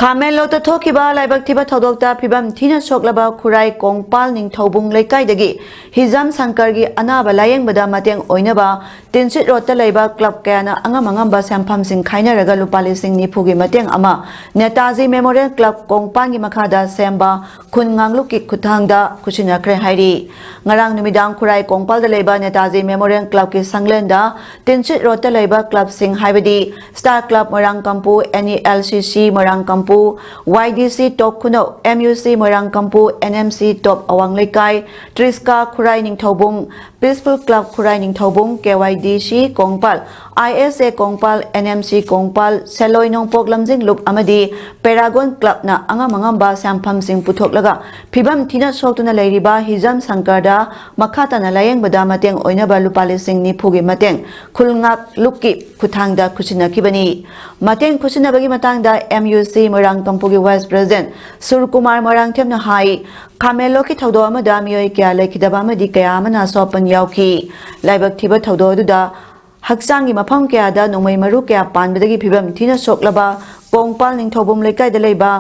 ꯈꯥꯃꯦꯟꯂꯣꯛꯇ ꯊꯣꯛꯈꯤꯕ ꯂꯥꯏꯕꯛ ꯊꯤꯕ ꯊꯧꯗꯣꯛꯇ ꯐꯤꯕꯝ ꯊꯤꯅ ꯁꯣꯛꯂꯕ ꯈꯨꯔꯥꯏ ꯀꯣꯡꯄꯥꯜ ꯅꯤꯡꯊꯧꯕꯨꯡ ꯂꯩꯀꯥꯏꯗꯒꯤ ꯍꯤꯖꯝ ꯁꯪꯀꯔꯒꯤ ꯑꯅꯥꯕ ꯂꯥꯌꯦꯡꯕꯗ ꯃꯇꯦꯡ ꯑꯣꯏꯅꯕ ꯇꯤꯟꯁꯤꯠ ꯔꯣꯗꯇ ꯂꯩꯕ ꯀ꯭ꯂꯕ ꯀꯌꯥꯅ ꯑꯉꯝ ꯑꯉꯝꯕ ꯁꯦꯟꯐꯝꯁꯤꯡ ꯈꯥꯏꯅꯔꯒ ꯂꯨꯄꯥ ꯂꯤꯁꯤꯡ ꯅꯤꯐꯨꯒꯤ ꯃꯇꯦꯡ ꯑꯃ ꯅꯦꯇꯥꯖꯤ ꯃꯦꯃꯣꯔꯤꯌꯦꯜ ꯀ꯭ꯂꯕ ꯀꯣꯡꯄꯥꯟꯒꯤ ꯃꯈꯥꯗ ꯁꯦꯝꯕ ꯈꯨꯟ ꯉꯥꯡꯂꯨꯞꯀꯤ ꯈꯨꯠꯊꯥꯡꯗ ꯈꯨꯠꯁꯤꯟꯅꯈ꯭ꯔꯦ ꯍꯥꯏꯔꯤ꯫ ꯉꯔꯥꯡ ꯅꯨꯃꯤꯗꯥꯡ ꯈꯨꯔꯥꯏ ꯀꯣꯡꯄꯥꯜꯗ ꯂꯩꯕ ꯅꯦꯇꯥꯖꯤ ꯃꯦꯃꯣꯔꯤꯌꯦꯜ ꯀ꯭ꯂꯕꯀꯤ ꯁꯪꯂꯦꯟꯗ ꯇꯤꯟꯁꯤꯠ ꯔꯣꯗꯇ ꯂꯩꯕ ꯀ꯭ꯂꯕꯁꯤꯡ ꯍꯥꯏꯕꯗꯤ ꯁ꯭ꯇꯥꯔ ꯀ꯭ꯂꯕ ꯃꯣꯏꯔꯥꯡꯀꯝꯄꯨ, N E L C C ꯃꯣꯏꯔꯥꯡꯀꯝꯄꯨ, ꯋꯥꯏ ꯗꯤ ꯁꯤ ꯇꯣꯞ ꯈꯨꯅꯧ, ꯑꯦꯝ ꯌꯨ ꯁꯤ ꯃꯣꯏꯔꯥꯡꯀꯝꯄꯨ, ꯑꯦꯟ ꯑꯦꯝ ꯁꯤ ꯇꯣꯞ ꯑꯋꯥꯡ ꯂꯩꯀꯥꯏ, ꯇ꯭ꯔꯤꯁꯀꯥ ꯈꯨꯔꯥꯏ ꯅꯤꯡꯊꯧꯕꯨꯡ, ꯄꯤꯁꯐꯨꯜ club Khurai ꯅꯤꯡꯊꯧꯕꯨꯡ, K Y D C Kongpal, I S A Kongpal, N M C Kongpal, Selloi ꯅꯣꯡꯄꯣꯛ ꯂꯝꯖꯤꯡ ꯂꯨꯞ ꯑꯃꯗꯤ ꯄꯦꯔꯥꯒꯣꯟ ꯀ꯭ꯂꯕꯅ ꯑꯉꯝ ꯑꯉꯝꯕ ꯁꯦꯟꯐꯝꯁꯤꯡ ꯄꯨꯊꯣꯛꯂꯒ ꯐꯤꯕꯝ ꯊꯤꯅ ꯁꯣꯛꯇꯨꯅ ꯂꯩꯔꯤꯕ ꯍꯤꯖꯝ ꯁꯪꯀꯔꯗ ꯃꯈꯥ ꯇꯥꯅ ꯂꯥꯌꯦꯡꯕꯗ ꯃꯇꯦꯡ ꯑꯣꯏꯅꯕ ꯂꯨꯄꯥ ꯂꯤꯁꯤꯡ ꯅꯤꯐꯨꯒꯤ ꯃꯇꯦꯡ ꯈꯨꯜꯉꯥꯛ ꯂꯨꯞꯀꯤ ꯈꯨꯠꯊꯥꯡꯗ ꯈꯨꯠꯁꯤꯟꯅꯈꯤꯕꯅꯤ꯫ ꯃꯇꯦꯡ ꯈꯨꯠꯁꯤꯟꯅꯕꯒꯤ ꯃꯇꯥꯡꯗ ꯑꯦꯝ ꯌꯨ ꯁꯤ ꯃꯣꯏꯔꯥꯡꯀꯝꯄꯨꯒꯤ ꯚꯥꯏꯁ ꯄ꯭ꯔꯦꯁꯤꯗꯦꯟꯠ ꯁꯨꯔꯀꯨꯃꯥꯔ ꯃꯣꯏꯔꯥꯡꯊꯦꯝꯅ ꯍꯥꯏ, ꯈꯥꯃꯦꯟꯂꯣꯛꯀꯤ ꯊꯧꯗꯣꯛ ꯑꯃꯗ ꯃꯤꯑꯣꯏ ꯀꯌꯥ ꯂꯩꯈꯤꯗꯕ ꯑꯃꯗꯤ ꯀꯌꯥ ꯑꯃꯅ ꯑꯁꯣꯛ ꯑꯄꯟ ꯌꯥꯎꯈꯤ꯫ ꯂꯥꯏꯕꯛ ꯊꯤꯕ ꯊꯧꯗꯣꯛ ꯑꯗꯨꯗ ꯍꯛꯆꯥꯡꯒꯤ ꯃꯐꯝ ꯀꯌꯥꯗ ꯅꯣꯡꯃꯩ ꯃꯔꯨ ꯀꯌꯥ ꯄꯥꯟꯕꯗꯒꯤ ꯐꯤꯕꯝ ꯊꯤꯅ ꯁꯣꯛꯂꯕ ꯀꯣꯡꯄꯥꯜ ꯅꯤꯡꯊꯧꯕꯨꯡ ꯂꯩꯀꯥꯏꯗ ꯂꯩꯕ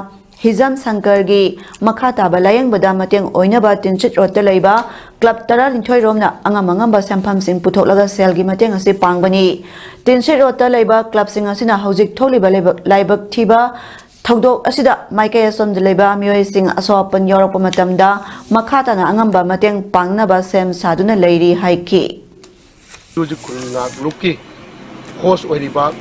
ꯍꯤꯖꯝ ꯁꯪꯀꯔꯒꯤ ꯃꯈꯥ ꯇꯥꯕ ꯂꯥꯌꯦꯡꯕꯗ ꯃꯇꯦꯡ ꯑꯣꯏꯅꯕ ꯇꯤꯟꯁꯤꯠ ꯔꯣꯗꯇ ꯂꯩꯕ ꯀ꯭ꯂꯕ ꯇꯔꯥꯅꯤꯊꯣꯏ ꯔꯣꯝꯅ ꯑꯉꯝ ꯑꯉꯝꯕ ꯁꯦꯟꯐꯝꯁꯤꯡ ꯄꯨꯊꯣꯛꯂꯒ ꯁꯦꯜꯒꯤ ꯃꯇꯦꯡ ꯑꯁꯤ ꯄꯥꯡꯕꯅꯤ꯫ ꯇꯤꯟꯁꯤꯠ ꯔꯣꯗꯇ ꯂꯩꯕ ꯀ꯭ꯂꯕꯁꯤꯡ ꯑꯁꯤꯅ ꯍꯧꯖꯤꯛ ꯊꯣꯛꯂꯤꯕ ꯂꯥꯏꯕꯛ, ꯂꯥꯏꯕꯛ ꯊꯤꯕ ꯊꯧꯗꯣꯛ ꯑꯁꯤꯗ ꯃꯥꯏꯀꯩ ꯑꯁꯣꯝꯗ ꯂꯩꯕ ꯃꯤꯑꯣꯏꯁꯤꯡ ꯑꯁꯣꯛ ꯑꯄꯟ ꯌꯥꯎꯔꯛꯄ ꯃꯇꯝꯗ ꯃꯈꯥ ꯇꯥꯅ ꯑꯉꯝꯕ ꯃꯇꯦꯡ ꯄꯥꯡꯅꯕ ꯁꯦꯝ ꯁꯥꯗꯨꯅ ꯂꯩꯔꯤ ꯍꯥꯏꯈꯤ꯫ ꯍꯧꯖꯤꯛ ꯈꯨꯟ ꯉꯥꯛꯂꯨꯞꯀꯤ ꯍꯣꯁ ꯑꯣꯏꯔꯤꯕ,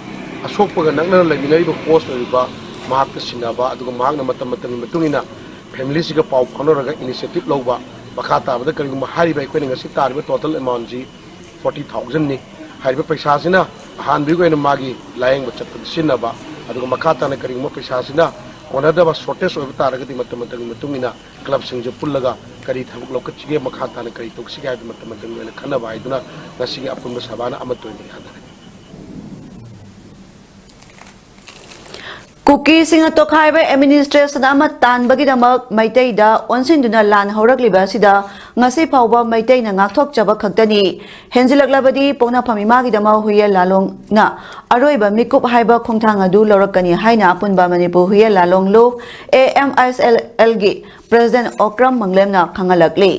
ꯑꯁꯣꯛꯄꯒ ꯅꯛꯅꯅ ꯂꯩꯃꯤꯟꯅꯔꯤꯕ ꯍꯣꯁ ꯑꯣꯏꯔꯤꯕ ꯃꯍꯥꯛꯇ ꯁꯤꯟꯅꯕ, ꯑꯗꯨꯒ ꯃꯍꯥꯛꯅ ꯃꯇꯝ ꯃꯇꯝꯒꯤ ꯃꯇꯨꯡ ꯏꯟꯅ ꯐꯦꯃꯤꯂꯤꯁꯤꯒ ꯄꯥꯎ ꯐꯥꯎꯅꯔꯒ ꯏꯅꯤꯁꯤꯌꯦꯇꯤꯚ ꯂꯧꯕ, ꯃꯈꯥ ꯇꯥꯕꯗ ꯀꯔꯤꯒꯨꯝꯕ ꯍꯥꯏꯔꯤꯕ ꯑꯩꯈꯣꯏꯅ ꯉꯁꯤ ꯇꯥꯔꯤꯕ ꯇꯣꯇꯦꯜ ꯑꯦꯃꯥꯎꯟꯁꯤ ꯐꯣꯔꯇꯤ ꯊꯥꯎꯖꯟꯅꯤ꯫ ꯍꯥꯏꯔꯤꯕ ꯄꯩꯁꯥꯁꯤꯅ ꯑꯍꯥꯟꯕꯒꯤ ꯑꯣꯏꯅ ꯃꯥꯒꯤ ꯂꯥꯌꯦꯡꯕ ꯆꯠꯄꯗ ꯁꯤꯖꯤꯟꯅꯕ, ꯑꯗꯨꯒ ꯃꯈꯥ ꯇꯥꯅ ꯀꯔꯤꯒꯨꯝꯕ ꯄꯩꯁꯥꯁꯤꯅ ꯀꯣꯟꯅꯗꯕ, ꯁꯣꯔꯇꯦꯖ ꯑꯣꯏꯕ ꯇꯥꯔꯒꯗꯤ ꯃꯇꯝ ꯃꯇꯝꯒꯤ ꯃꯇꯨꯡ ꯏꯟꯅ ꯀ꯭ꯂꯕꯁꯤꯡꯁꯦ ꯄꯨꯜꯂꯒ ꯀꯔꯤ ꯊꯕꯛ ꯂꯧꯈꯠꯁꯤꯒꯦ, ꯃꯈꯥ ꯇꯥꯅ ꯀꯔꯤ ꯇꯧꯁꯤꯒꯦ ꯍꯥꯏꯕꯗꯨ ꯃꯇꯝ ꯃꯇꯝꯒꯤ ꯑꯣꯏꯅ ꯈꯟꯅꯕ ꯍꯥꯏꯗꯨꯅ ꯉꯁꯤꯒꯤ ꯑꯄꯨꯟꯕ ꯁꯚꯥꯅ ꯑꯃꯠꯇ ꯑꯣꯏꯅ ꯌꯥꯅꯔꯦ꯫ ꯀꯨꯀꯤꯁꯤꯡꯅ ꯇꯣꯈꯥꯏꯕ ꯑꯦꯗꯃꯤꯅꯤꯁꯇ꯭ꯔꯦꯁꯟ ꯑꯃ ꯇꯥꯟꯕꯒꯤꯗꯃꯛ ꯃꯩꯇꯩꯗ ꯑꯣꯟꯁꯤꯟꯗꯨꯅ ꯂꯥꯟ ꯍꯧꯔꯛꯂꯤꯕ ꯑꯁꯤꯗ ꯉꯁꯤ ꯐꯥꯎꯕ ꯃꯩꯇꯩꯅ ꯉꯥꯛꯊꯣꯛꯆꯕ ꯈꯛꯇꯅꯤ꯫ ꯍꯦꯟꯖꯤꯜꯂꯛꯂꯕꯗꯤ ꯄꯣꯛꯅꯐꯝ ꯏꯃꯥꯒꯤꯗꯃꯛ ꯍꯨꯏꯌꯦꯟ ꯂꯥꯂꯣꯡꯅ ꯑꯔꯣꯏꯕ ꯃꯤꯀꯨꯞ ꯍꯥꯏꯕ ꯈꯣꯡꯊꯥꯡ ꯑꯗꯨ ꯂꯧꯔꯛꯀꯅꯤ ꯍꯥꯏꯅ ꯑꯄꯨꯟꯕ ꯃꯅꯤꯄꯨꯔ ꯍꯨꯏꯌꯦꯟ ꯂꯥꯂꯣꯡ ꯂꯨꯞ, A M S L L ꯒꯤ President ꯑꯣꯀ꯭ꯔꯝ ꯃꯪꯂꯦꯝꯅ ꯈꯪꯍꯜꯂꯛꯂꯤ꯫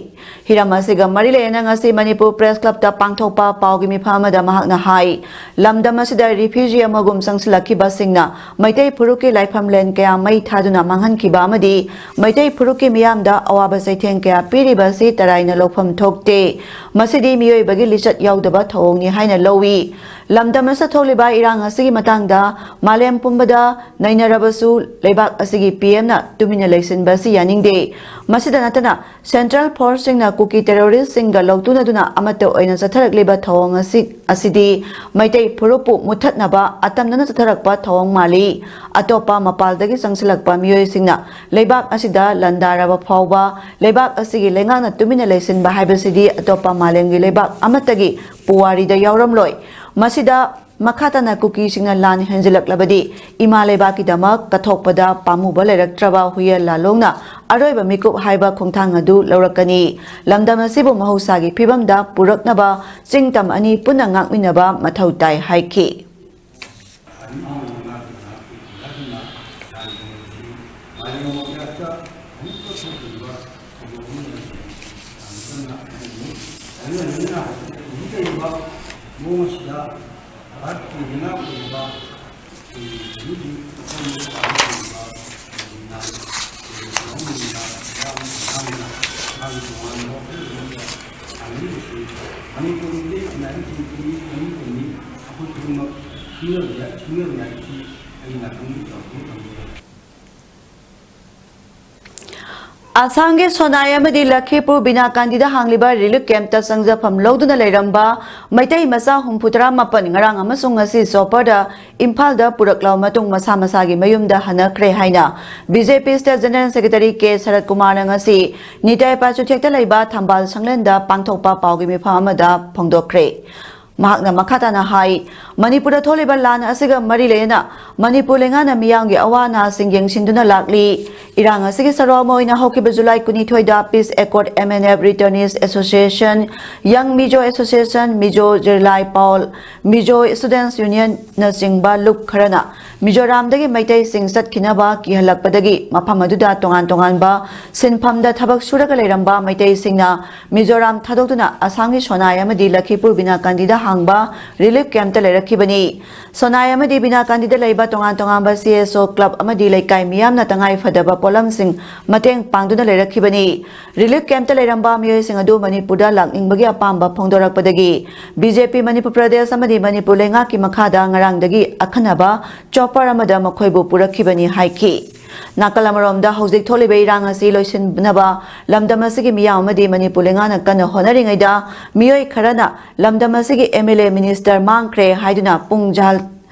ꯍꯤꯔꯝ ꯑꯁꯤꯒ ꯃꯔꯤ ꯂꯩꯅꯅ ꯉꯁꯤ ꯃꯅꯤꯄꯨꯔ Press Club ꯇ ꯄꯥꯡꯊꯣꯛꯄ ꯄꯥꯎꯒꯤ ꯃꯤꯐꯝ ꯑꯃꯗ ꯃꯍꯥꯛꯅ ꯍꯥꯏ, ꯂꯝꯗꯝ ꯑꯁꯤꯗ refugee ꯑꯃꯒꯨꯝ ꯆꯪꯁꯤꯜꯂꯛꯈꯤꯕꯁꯤꯡꯅ ꯃꯩꯇꯩ ꯐꯨꯔꯨꯞꯀꯤ ꯂꯥꯏꯐꯝꯂꯦꯟ ꯀꯌꯥ ꯃꯩ ꯊꯥꯗꯨꯅ ꯃꯥꯡꯍꯟꯈꯤꯕ ꯑꯃꯗꯤ ꯃꯩꯇꯩ ꯐꯨꯔꯨꯞꯀꯤ ꯃꯤꯌꯥꯝꯗ ꯑꯋꯥꯕ ꯆꯩꯊꯦꯡ ꯀꯌꯥ ꯄꯤꯔꯤꯕ ꯑꯁꯤ ꯇꯔꯥꯏꯅ ꯂꯧꯐꯝ ꯊꯣꯛꯇꯦ꯫ ꯃꯁꯤꯗꯤ ꯃꯤꯑꯣꯏꯕꯒꯤ ꯂꯤꯆꯠ ꯌꯥꯎꯗꯕ ꯊꯧꯑꯣꯡꯅꯤ ꯍꯥꯏꯅ ꯂꯧꯏ꯫ ꯂꯝꯗꯝ ꯑꯁꯤꯗ ꯊꯣꯛꯂꯤꯕ ꯏꯔꯥꯡ ꯑꯁꯤꯒꯤ ꯃꯇꯥꯡꯗ ꯃꯥꯂꯦꯝ ꯄꯨꯝꯕꯗ ꯅꯩꯅꯔꯕꯁꯨ, ꯂꯩꯕꯥꯛ ꯑꯁꯤꯒꯤ P M ꯅ ꯇꯨꯃꯤꯟꯅ ꯂꯩꯁꯤꯟꯕ ꯑꯁꯤ ꯌꯥꯅꯤꯡꯗꯦ꯫ ꯃꯁꯤꯗ ꯅꯠꯇꯅ, Central Force ꯁꯤꯡꯅ ꯀꯨꯀꯤ terrorist ꯁꯤꯡꯒ ꯂꯧꯇꯨꯅꯗꯨꯅ ꯑꯃꯠꯇ ꯑꯣꯏꯅ ꯆꯠꯊꯔꯛꯂꯤꯕ ꯊꯧꯑꯣꯡ ꯑꯁꯤ, ꯑꯁꯤꯗꯤ ꯃꯩꯇꯩ ꯐꯨꯔꯨꯞꯄꯨ ꯃꯨꯠꯊꯠꯅꯕ ꯑꯇꯝꯅꯅ ꯆꯠꯊꯔꯛꯄ ꯊꯧꯑꯣꯡ ꯃꯥꯜꯂꯤ꯫ ꯑꯇꯣꯞꯄ ꯃꯄꯥꯜꯗꯒꯤ ꯆꯪꯁꯤꯜꯂꯛꯄ ꯃꯤꯑꯣꯏꯁꯤꯡꯅ ꯂꯩꯕꯥꯛ ꯑꯁꯤꯗ ꯂꯥꯟꯗꯥꯔꯕ ꯐꯥꯎꯕ ꯂꯩꯕꯥꯛ ꯑꯁꯤꯒꯤ ꯂꯩꯉꯥꯛꯅ ꯇꯨꯃꯤꯟꯅ ꯂꯩꯁꯤꯟꯕ ꯍꯥꯏꯕꯁꯤꯗꯤ ꯑꯇꯣꯞꯄ ꯃꯥꯂꯦꯝꯒꯤ ꯂꯩꯕꯥꯛ ꯑꯃꯠꯇꯒꯤ ꯄꯨꯋꯥꯔꯤꯗ ꯌꯥꯎꯔꯝꯂꯣꯏ꯫ ꯃꯁꯤꯗ ꯃꯈꯥ ꯇꯥꯅ ꯀꯨꯀꯤꯁꯤꯡꯅ ꯂꯥꯟ ꯍꯦꯟꯖꯤꯜꯂꯛꯂꯕꯗꯤ ꯏꯃꯥ ꯂꯩꯕꯥꯛꯀꯤꯗꯃꯛ ꯀꯠꯊꯣꯛꯄꯗ ꯄꯥꯝꯃꯨꯕ ꯂꯩꯔꯛꯇ꯭ꯔꯕ ꯍꯨꯏꯌꯦꯟ ꯂꯥꯂꯣꯡꯅ ꯑꯔꯣꯏꯕ ꯃꯤꯀꯨꯞ ꯍꯥꯏꯕ ꯈꯣꯡꯊꯥꯡ ꯑꯗꯨ ꯂꯧꯔꯛꯀꯅꯤ꯫ ꯂꯝꯗꯝ ꯑꯁꯤꯕꯨ ꯃꯍꯧꯁꯥꯒꯤ ꯐꯤꯕꯝꯗ ꯄꯨꯔꯛꯅꯕ ꯆꯤꯡ ꯇꯝ ꯑꯅꯤ ꯄꯨꯟꯅ ꯉꯥꯛꯃꯤꯟꯅꯕ ꯃꯊꯧ ꯇꯥꯏ ꯍꯥꯏꯈꯤ꯫ ꯃꯅꯤꯄꯨꯔꯗꯤ ꯂꯥꯏꯔꯤꯛ ꯇꯝꯕꯒꯤ ꯃꯅꯤꯄꯨꯔꯅꯤ, ꯑꯩꯈꯣꯏ ꯈꯨꯗꯤꯡꯃꯛ ꯁꯤꯡꯅꯕ ꯌꯥꯏ, ꯁꯤꯡꯅꯕ ꯌꯥꯏ꯫ ꯁꯤ ꯑꯩꯒꯤ ꯅꯥꯀꯟꯒꯤ ꯇꯧꯔꯛꯄꯒꯤ ꯊꯝꯖꯒꯦ꯫ ꯑꯁꯥꯝꯒꯤ ꯁꯣꯅꯥꯏ ꯑꯃꯗꯤ ꯂꯈꯤꯄꯨꯔ ꯕꯤꯅꯥꯀꯥꯟꯗꯤꯗ ꯍꯥꯡꯂꯤꯕ relief camp ꯇ ꯆꯪꯖꯐꯝ ꯂꯧꯗꯨꯅ ꯂꯩꯔꯝꯕ ꯃꯩꯇꯩ ꯃꯆꯥ ꯍꯨꯝꯐꯨꯇꯔꯥ ꯃꯥꯄꯟ ꯉꯔꯥꯡ ꯑꯃꯁꯨꯡ ꯉꯁꯤ chopper ꯗ ꯏꯝꯐꯥꯜꯗ ꯄꯨꯔꯛꯂꯕ ꯃꯇꯨꯡ ꯃꯁꯥ ꯃꯁꯥꯒꯤ ꯃꯌꯨꯝꯗ ꯍꯟꯅꯈ꯭ꯔꯦ ꯍꯥꯏꯅ B J P State General Secretary K ꯁꯔꯠ ꯀꯨꯃꯥꯔꯅ ꯉꯁꯤ ꯅꯤꯇꯥꯏ ꯄꯥꯆꯨꯊꯦꯛꯇ ꯂꯩꯕ ꯊꯝꯕꯥꯜ ꯁꯪꯂꯦꯟꯗ ꯄꯥꯡꯊꯣꯛꯄ ꯄꯥꯎꯒꯤ ꯃꯤꯐꯝ ꯑꯃꯗ ꯐꯣꯡꯗꯣꯛꯈ꯭ꯔꯦ꯫ ꯃꯍꯥꯛꯅ ꯃꯈꯥ ꯇꯥꯅ ꯍꯥꯏ, ꯃꯅꯤꯄꯨꯔꯗ ꯊꯣꯛꯂꯤꯕ ꯂꯥꯟ ꯑꯁꯤꯒ ꯃꯔꯤ ꯂꯩꯅꯅ ꯃꯅꯤꯄꯨꯔ ꯂꯩꯉꯥꯛꯅ ꯃꯤꯌꯥꯝꯒꯤ ꯑꯋꯥ ꯑꯅꯥꯁꯤꯡ ꯌꯦꯡꯁꯤꯟꯗꯨꯅ ꯂꯥꯛꯂꯤ꯫ ꯏꯔꯥꯡ ꯑꯁꯤꯒꯤ ꯁꯔꯨꯛ ꯑꯃ ꯑꯣꯏꯅ ꯍꯧꯈꯤꯕ July ꯀꯨꯟꯅꯤꯊꯣꯏꯗ Peace Accord, M N F Returnees Association, Young Mizo Association, Mizo ꯖꯤꯔꯂꯥꯏ ꯄꯥꯎꯜ, Mizo Students Union ꯅꯆꯤꯡꯕ ꯂꯨꯞ ꯈꯔꯅ ꯃꯤꯖꯣꯔꯥꯝꯗꯒꯤ ꯃꯩꯇꯩꯁꯤꯡ ꯆꯠꯈꯤꯅꯕ ꯀꯤꯍꯜꯂꯛꯄꯗꯒꯤ ꯃꯐꯝ ꯑꯗꯨꯗ ꯇꯣꯉꯥꯟ ꯇꯣꯉꯥꯟꯕ ꯁꯤꯟꯐꯝꯗ ꯊꯕꯛ ꯁꯨꯔꯒ ꯂꯩꯔꯝꯕ ꯃꯩꯇꯩꯁꯤꯡꯅ ꯃꯤꯖꯣꯔꯥꯝ ꯊꯥꯗꯣꯛꯇꯨꯅ ꯑꯁꯥꯝꯒꯤ ꯁꯣꯅꯥꯏ ꯑꯃꯗꯤ ꯂꯈꯤꯄꯨꯔ ꯕꯤꯅꯥꯀꯥꯟꯗꯤꯗ ꯍꯥꯡꯕ ꯔꯤꯂꯤꯐ ꯀꯦꯝꯞꯇ ꯂꯩꯔꯛꯈꯤꯕꯅꯤ꯫ ꯁꯣꯅꯥꯏ ꯑꯃꯗꯤ ꯕꯤꯅꯥꯀꯥꯟꯗꯤꯗ ꯂꯩꯕ ꯇꯣꯉꯥꯟ ꯇꯣꯉꯥꯟꯕ C S O club ꯑꯃꯗꯤ ꯂꯩꯀꯥꯏ ꯃꯤꯌꯥꯝꯅ ꯇꯉꯥꯏ ꯐꯗꯕ ꯄꯣꯠꯂꯝꯁꯤꯡ ꯃꯇꯦꯡ ꯄꯥꯡꯗꯨꯅ ꯂꯩꯔꯛꯈꯤꯕꯅꯤ꯫ ꯔꯤꯂꯤꯐ ꯀꯦꯝꯞꯇ ꯂꯩꯔꯝꯕ ꯃꯤꯑꯣꯏꯁꯤꯡ ꯑꯗꯨ ꯃꯅꯤꯄꯨꯔꯗ ꯂꯥꯛꯅꯤꯡꯕꯒꯤ ꯑꯄꯥꯝꯕ ꯐꯣꯡꯗꯣꯔꯛꯄꯗꯒꯤ B J P Manipur Pradesh ꯑꯃꯗꯤ ꯃꯅꯤꯄꯨꯔ ꯂꯩꯉꯥꯛꯀꯤ ꯃꯈꯥꯗ ꯉꯔꯥꯡꯗꯒꯤ ꯑꯈꯟꯅꯕ ꯆꯣꯄꯔ ꯑꯃꯗ ꯃꯈꯣꯏꯕꯨ ꯄꯨꯔꯛꯈꯤꯕꯅꯤ ꯍꯥꯏꯈꯤ꯫ ꯅꯥꯀꯜ ꯑꯃꯔꯣꯝꯗ ꯍꯧꯖꯤꯛ ꯊꯣꯛꯂꯤꯕ ꯏꯔꯥꯡ ꯑꯁꯤ ꯂꯣꯏꯁꯤꯟꯅꯕ ꯂꯝꯗꯝ ꯑꯁꯤꯒꯤ ꯃꯤꯌꯥꯝ ꯑꯃꯗꯤ ꯃꯅꯤꯄꯨꯔ ꯂꯩꯉꯥꯛꯅ ꯀꯟꯅ ꯍꯣꯠꯅꯔꯤꯉꯩꯗ ꯃꯤꯑꯣꯏ ꯈꯔꯅ ꯂꯝꯗꯝ ꯑꯁꯤꯒꯤ M L A minister ꯃꯥꯡꯈ꯭ꯔꯦ ꯍꯥꯏꯗꯨꯅ ꯄꯨꯡ ꯖꯍꯜ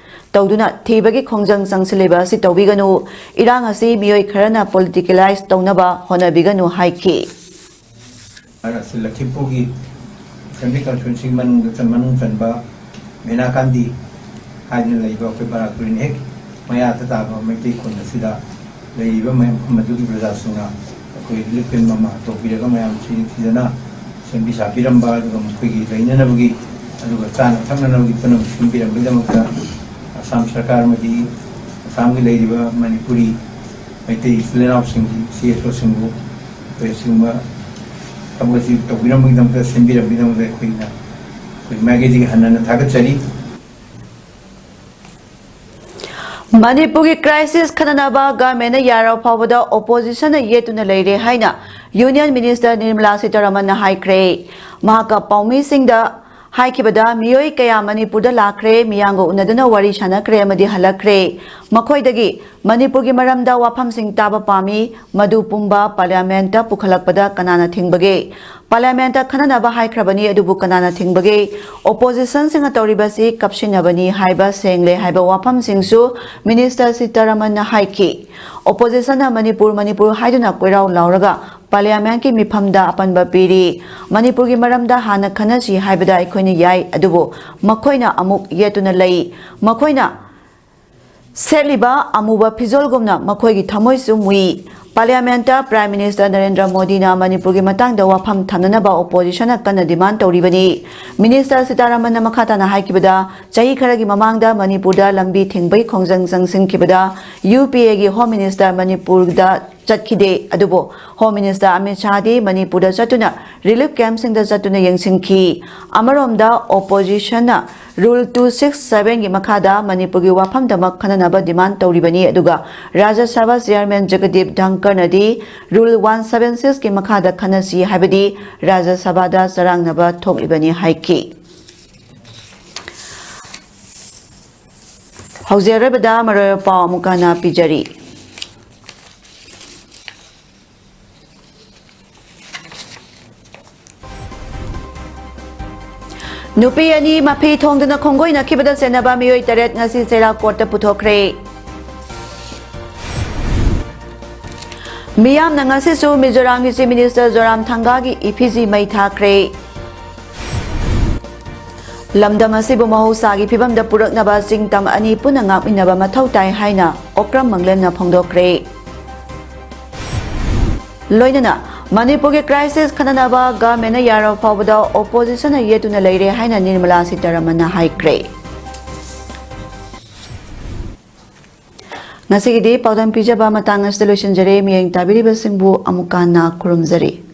ꯇꯧꯗꯨꯅ ꯊꯤꯕꯒꯤ ꯈꯣꯡꯖꯪ ꯆꯪꯁꯤꯜꯂꯤꯕ ꯑꯁꯤ ꯇꯧꯕꯤꯒꯅꯨ꯫ ꯏꯔꯥꯡ ꯑꯁꯤ ꯃꯤꯑꯣꯏ ꯈꯔꯅ politicalize ꯇꯧꯅꯕ ꯍꯣꯠꯅꯕꯤꯒꯅꯨ ꯍꯥꯏꯈꯤ꯫ ꯑꯁꯤ ꯂꯈꯤꯄꯨꯔꯒꯤ Assembly Constituency ꯃꯅꯨꯡꯗ ꯆꯟ-, ꯃꯅꯨꯡ ꯆꯟꯕ ꯃꯦꯅꯥꯀꯥꯟꯗꯤ ꯍꯥꯏꯗꯨꯅ ꯂꯩꯕ ꯑꯩꯈꯣꯏ ꯕꯔꯥꯛꯄꯨꯔꯤꯅ ꯍꯦꯛ ꯃꯌꯥꯗ ꯇꯥꯕ ꯃꯩꯇꯩ ꯈꯨꯟ ꯑꯁꯤꯗ ꯂꯩꯔꯤꯕ ꯃꯌꯥꯝ, ꯃꯐꯝ ꯑꯗꯨꯒꯤ ꯄ꯭ꯔꯖꯥꯁꯤꯡꯅ ꯑꯩꯈꯣꯏ ꯔꯤꯂꯤꯐ ꯀꯦꯝꯞ ꯑꯃ ꯇꯧꯕꯤꯔꯒ ꯃꯌꯥꯝꯁꯤ ꯅꯤꯡꯊꯤꯖꯅ ꯁꯦꯝꯕꯤ ꯁꯥꯕꯤꯔꯝꯕ, ꯑꯗꯨꯒ ꯃꯈꯣꯏꯒꯤ ꯂꯩꯅꯅꯕꯒꯤ, ꯑꯗꯨꯒ ꯆꯥꯅ ꯊꯛꯅꯅꯕꯒꯤ ꯄꯨꯝꯅꯃꯛ ꯁꯦꯝꯕꯤꯔꯝꯕꯒꯤꯗꯃꯛꯇ ꯑꯁꯥꯝ ꯁꯔꯀꯥꯔ ꯑꯃꯗꯤ ꯑꯁꯥꯝꯒꯤ ꯂꯩꯔꯤꯕ ꯃꯅꯤꯄꯨꯔꯤ ꯃꯩꯇꯩ ꯏꯆꯤꯜ ꯏꯅꯥꯎꯁꯤꯡꯒꯤ C S O ꯁꯤꯡꯕꯨ ꯑꯩꯈꯣꯏ ꯑꯁꯤꯒꯨꯝꯕ ꯊꯕꯛ ꯑꯁꯤ ꯇꯧꯕꯤꯔꯝꯕꯒꯤꯗꯃꯛꯇ, ꯁꯦꯝꯕꯤꯔꯝꯕꯒꯤꯗꯃꯛꯇ ꯑꯩꯈꯣꯏꯅ, ꯑꯩꯈꯣꯏ ꯃꯥꯏꯀꯩꯗꯒꯤ ꯍꯟꯅ ꯍꯟꯅ ꯊꯥꯒꯠꯆꯔꯤ꯫ ꯃꯅꯤꯄꯨꯔꯒꯤ crisis ꯈꯟꯅꯅꯕ government ꯅ ꯌꯥꯔꯕ ꯐꯥꯎꯕꯗ opposition ꯅ ꯌꯦꯠꯇꯨꯅ ꯂꯩꯔꯦ ꯍꯥꯏꯅ Union Minister ꯅꯤꯔꯃꯂꯥ ꯁꯤꯇꯥꯔꯥꯃꯟꯅ ꯍꯥꯏꯈ꯭ꯔꯦ꯫ ꯃꯍꯥꯛꯀ ꯄꯥꯎꯃꯤꯁꯤꯡꯗ ꯍꯥꯏꯈꯤꯕꯗ, ꯃꯤꯑꯣꯏ ꯀꯌꯥ ꯃꯅꯤꯄꯨꯔꯗ ꯂꯥꯛꯈ꯭ꯔꯦ, ꯃꯤꯌꯥꯝꯒ ꯎꯅꯗꯨꯅ ꯋꯥꯔꯤ ꯁꯥꯟꯅꯈ꯭ꯔꯦ ꯑꯃꯗꯤ ꯍꯜꯂꯛꯈ꯭ꯔꯦ꯫ ꯃꯈꯣꯏꯗꯒꯤ ꯃꯅꯤꯄꯨꯔꯒꯤ ꯃꯔꯝꯗ ꯋꯥꯐꯝꯁꯤꯡ ꯇꯥꯕ ꯄꯥꯝꯃꯤ꯫ ꯃꯗꯨ ꯄꯨꯝꯕ Parliament ꯇ ꯄꯨꯈꯠꯂꯛꯄꯗ ꯀꯅꯥꯅ ꯊꯤꯡꯕꯒꯦ? Parliament ꯇ ꯈꯟꯅꯅꯕ ꯍꯥꯏꯈ꯭ꯔꯕꯅꯤ, ꯑꯗꯨꯕꯨ ꯀꯅꯥꯅ ꯊꯤꯡꯕꯒꯦ? Opposition ꯁꯤꯡꯅ ꯇꯧꯔꯤꯕꯁꯤ ꯀꯞꯁꯤꯟꯅꯕꯅꯤ ꯍꯥꯏꯕ ꯁꯦꯡꯂꯦ ꯍꯥꯏꯕ ꯋꯥꯐꯝꯁꯤꯡꯁꯨ Minister ꯁꯤꯇꯥꯔꯥꯃꯟꯅ ꯍꯥꯏꯈꯤ꯫ Opposition ꯅ ꯃꯅꯤꯄꯨꯔ, ꯃꯅꯤꯄꯨꯔ ꯍꯥꯏꯗꯨꯅ ꯀꯣꯏꯔꯥꯎ ꯂꯥꯎꯔꯒ ꯄꯥꯔꯂꯤꯌꯥꯃꯦꯟꯠꯀꯤ ꯃꯤꯐꯝꯗ ꯑꯄꯟꯕ ꯄꯤꯔꯤ꯫ ꯃꯅꯤꯄꯨꯔꯒꯤ ꯃꯔꯝꯗ ꯍꯥꯟꯅ ꯈꯟꯅꯁꯤ ꯍꯥꯏꯕꯗ ꯑꯩꯈꯣꯏꯅ ꯌꯥꯏ, ꯑꯗꯨꯕꯨ ꯃꯈꯣꯏꯅ ꯑꯃꯨꯛ ꯌꯦꯠꯇꯨꯅ ꯂꯩ꯫ ꯃꯈꯣꯏꯅ ꯁꯦꯠꯂꯤꯕ ꯑꯃꯨꯕ ꯐꯤꯖꯣꯜꯒꯨꯝꯅ ꯃꯈꯣꯏꯒꯤ ꯊꯃꯣꯏꯁꯨ ꯃꯨꯏ꯫ ꯄꯥꯔꯂꯤꯌꯥꯃꯦꯟꯠꯇ Prime Minister ꯅꯔꯦꯟꯗ꯭ꯔ ꯃꯣꯗꯤꯅ ꯃꯅꯤꯄꯨꯔꯒꯤ ꯃꯇꯥꯡꯗ ꯋꯥꯐꯝ ꯊꯝꯅꯅꯕ oppositionꯅ ꯀꯟꯅ demand ꯇꯧꯔꯤꯕꯅꯤ꯫ Minister ꯁꯤꯇꯥꯔꯥꯃꯟꯅ ꯃꯈꯥ ꯇꯥꯅ ꯍꯥꯏꯈꯤꯕꯗ, ꯆꯍꯤ ꯈꯔꯒꯤ ꯃꯃꯥꯡꯗ ꯃꯅꯤꯄꯨꯔꯗ ꯂꯝꯕꯤ ꯊꯤꯡꯕꯒꯤ ꯈꯣꯡꯖꯪ ꯆꯪꯁꯤꯟꯈꯤꯕꯗ UPAꯒꯤ Home Minister ꯃꯅꯤꯄꯨꯔꯗ ꯆꯠꯈꯤꯗꯦ, ꯑꯗꯨꯕꯨ Home Minister ꯑꯃꯤꯠ ꯁꯥꯍꯗꯤ ꯃꯅꯤꯄꯨꯔꯗ ꯆꯠꯇꯨꯅ relief campꯁꯤꯡꯗ ꯆꯠꯇꯨꯅ ꯌꯦꯡꯁꯤꯟꯈꯤ꯫ ꯑꯃꯔꯣꯝꯗ oppositionꯅ Rule two six sevenꯒꯤ ꯃꯈꯥꯗ ꯃꯅꯤꯄꯨꯔꯒꯤ ꯋꯥꯐꯝꯗꯃꯛ ꯈꯟꯅꯅꯕ demand ꯇꯧꯔꯤꯕꯅꯤ, ꯑꯗꯨꯒ ꯔꯥꯖ꯭ꯌ ꯁꯚꯥ Chairman ꯖꯒꯗꯤꯞ ꯙꯪꯀꯔꯅꯗꯤ Rule one seven sixꯀꯤ ꯃꯈꯥꯗ ꯈꯟꯅꯁꯤ ꯍꯥꯏꯕꯗꯤ ꯔꯥꯖ꯭ꯌ ꯁꯚꯥꯗ ꯆꯔꯥꯡꯅꯕ ꯊꯣꯛꯂꯤꯕꯅꯤ ꯍꯥꯏꯈꯤ꯫ ꯍꯧꯖꯤꯛ ꯑꯔꯣꯏꯕꯗ ꯃꯔꯨꯑꯣꯏꯕ ꯄꯥꯎ ꯑꯃꯨꯛ ꯍꯟꯅ ꯄꯤꯖꯔꯤ꯫ ꯅꯨꯄꯤ ꯑꯅꯤ ꯃꯐꯤ ꯊꯣꯡꯗꯨꯅ ꯈꯣꯡꯒꯣꯏꯅꯈꯤꯕꯗ ꯆꯦꯟꯅꯕ ꯃꯤꯑꯣꯏ ꯇꯔꯦꯠ ꯉꯁꯤ ꯆꯩꯔꯥꯛ ꯀꯣꯔꯠꯇ ꯄꯨꯊꯣꯛꯈ꯭ꯔꯦ꯫ ꯃꯤꯌꯥꯝꯅ ꯉꯁꯤꯁꯨ ꯃꯤꯖꯣꯔꯥꯝꯒꯤ Chief Minister ꯖꯣꯔꯥꯝꯊꯪꯒꯥꯒꯤ effigy ꯃꯩ ꯊꯥꯈ꯭ꯔꯦ꯫ ꯂꯝꯗꯝ ꯑꯁꯤꯕꯨ ꯃꯍꯧꯁꯥꯒꯤ ꯐꯤꯕꯝꯗ ꯄꯨꯔꯛꯅꯕ ꯆꯤꯡ ꯇꯝ ꯑꯅꯤ ꯄꯨꯟꯅ ꯉꯥꯛꯃꯤꯟꯅꯕ ꯃꯊꯧ ꯇꯥꯏ ꯍꯥꯏꯅ ꯑꯣꯀ꯭ꯔꯝ ꯃꯪꯂꯦꯝꯅ ꯐꯣꯡꯗꯣꯛꯈ꯭ꯔꯦ꯫ ꯂꯣꯏꯅꯅ ꯃꯅꯤꯄꯨꯔꯒꯤ crisis ꯈꯟꯅꯅꯕ governmentꯅ ꯌꯥꯔꯕ ꯐꯥꯎꯕꯗ oppositionꯅ ꯌꯦꯠꯇꯨꯅ ꯂꯩꯔꯦ ꯍꯥꯏꯅ ꯅꯤꯔꯃꯂꯥ ꯁꯤꯇꯥꯔꯥꯃꯟꯅ ꯍꯥꯏꯈ꯭ꯔꯦ꯫ ꯉꯁꯤꯒꯤꯗꯤ ꯄꯥꯎꯗꯝ ꯄꯤꯖꯕ ꯃꯇꯥꯡ ꯑꯁꯤꯗ ꯂꯣꯏꯁꯤꯟꯖꯔꯦ꯫ ꯃꯤꯠꯌꯦꯡ ꯇꯥꯕꯤꯔꯤꯕꯁꯤꯡꯕꯨ ꯑꯃꯨꯛꯀ ꯍꯟꯅ ꯈꯨꯔꯨꯝꯖꯔꯤ꯫